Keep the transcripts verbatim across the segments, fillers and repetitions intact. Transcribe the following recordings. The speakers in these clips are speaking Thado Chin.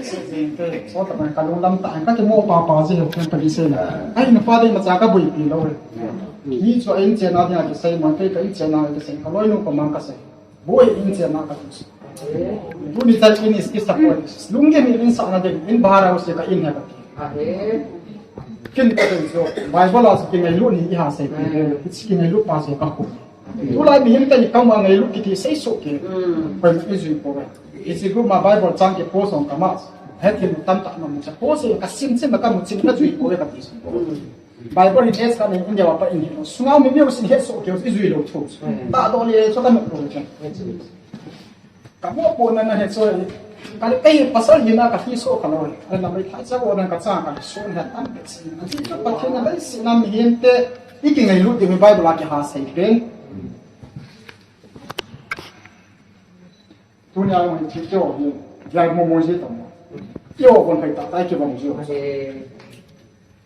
Sot a ka lunglam ta, ka kimo pa pa ji, ka kisei na. Ai, na pa dei ma cha ka boipi lou e. Ni chu a in chenna ding a kisei, man kei ka in chenna a kisei, ka loinu pa man ka sei. Boi in chenna ka ti. Tuni chai in is, is a point. Lunggim in sahna ding, in bahar house ka in he ka ti. Kin ka ti chu, Bible a chu kingailut ni i ha sei ti, kingailut pa sei ka khu. Tulai mihem te ni kama ngailut kiti sei soh kei. Koi i jui po ve. I chi group ma Bible chang ki post ong kama. Hetthil tamtah na mu cha. Post ka sim sim ka mu sim ka jui po ve ka ti. Bible in es ka ni India pa in. Sunga mi mi sin het soh kei i jui lou thu. Ta do le so ka mu lou cha. Ka mo po na na he so. Ka le ei pasal hina ka hi so ka lou. Ai na mai thai cha ko na ka cha ka so na tam pe si. Ani chu Pathen na lai si na mihem te i kingailut ding Bible a kiha sei pen. Tunia hung hi kit teo hi, dia mo mo ji tamo. Teo kon hai ta tai kibang ji.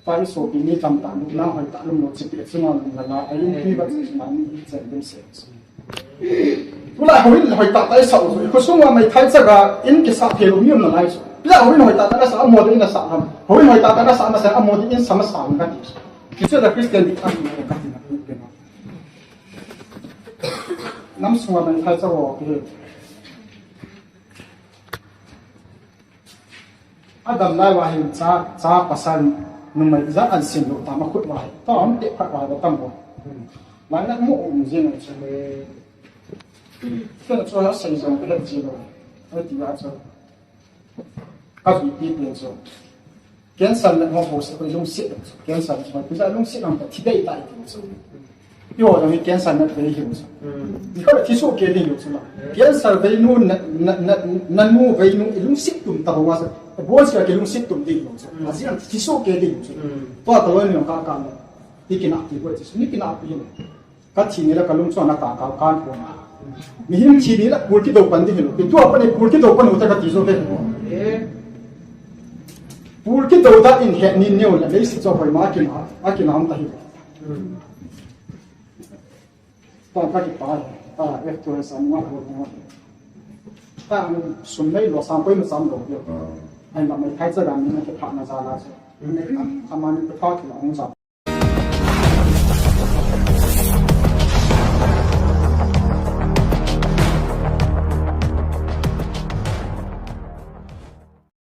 Pa i sopi ni tamtah lupna hoitah lum lou chipi chunga lum la la, a inpi ba chi ma ni chen lum se. Tulai houin hoitah tah i sa u, i khosung uva meithai chaga in kisa thei lou mi um nalai chu. Pia houin hoitah tah na sa, amo ding in na sa ham. Houin hoitah tah na sa, na sa, amo ding in sa ma sa um ka ti. Kichu la Christian di ka ti na. Nam sunga meithai chaga pi. Adam lai uva hin cha, cha pasal numei ijat an sim lou tam a khut uva hi. Tua um teh khat uva hi tam bo. Lai na mu um jing a chu. Ken chu a sei jong ka het ji lou. Ai ti a chu. Ka jui ti pen chu. Cancer na ho ho se koi lungset chu. Cancer na ho koi lungset ang ka thi dei tai ti chu. Yo, dang hi cancer na vei hiu sa. Ni kha thi soh kei ding hiu sa la. Cancer veinu na, na, na, nanu veinu i lungset tum ta ho sa. Bo sia ki lungset tum ding hiu sa. A sia thi soh kei ding hiu sa. Tua ka loi ni ka ka na. Ni kina ti ko ti ni kina pi ni. Ka thi ni la ka lung chuan a ka ka kan ko na. Mihem thi ni la pur ki do pan ding hiu. Ki tua pa ni pur ki do pan u ta ka ti zo ve. Pur ki do da in he ni neu la lei si cho hoi ma ki na. A ki na ta hi. Tong ka kipa, a, F two S a nunga ko nunga. Ta sum nei lo sam koi ma sam lo yo. Ai ma mai thai cha dan ni na kipha na za la cha. Nei ka, ama ni ka tha ki la ong za.